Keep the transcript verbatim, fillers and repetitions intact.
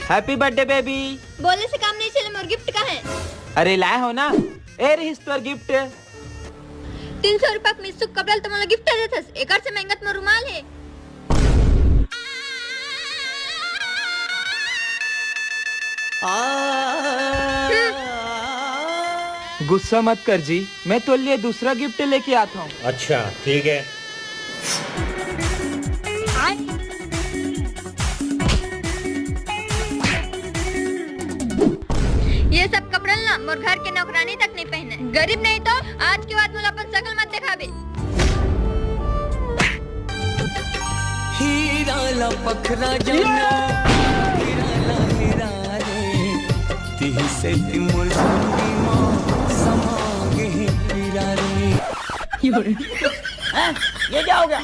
Happy birthday baby। बोले से काम नहीं चले, मोर गिफ्ट का है? अरे लाए हो ना, ए रहिस तोर गिफ्ट। तीन सौ रुपया के मिसुक कपड़ा ल तुमन ला गिफ्ट देथस, एकर से महंगा त मोर रुमाल है। गुस्सा मत कर जी, मैं तोर लिए दूसरा गिफ्ट लेके आता हूँ। अच्छा, ठीक है। ये सब कपड़न ला मोर घर के नौकरानी तक नहीं पहने। गरीब नहीं तो आज के बाद मोला अपन शकल मत दिखाबे। हीरा ला पखरा जानो, हीरा ला हीरा रे, तिही सेती मोर जिंदगी मा समा गे हे पीरा रे। हैं? ये क्या हो गया?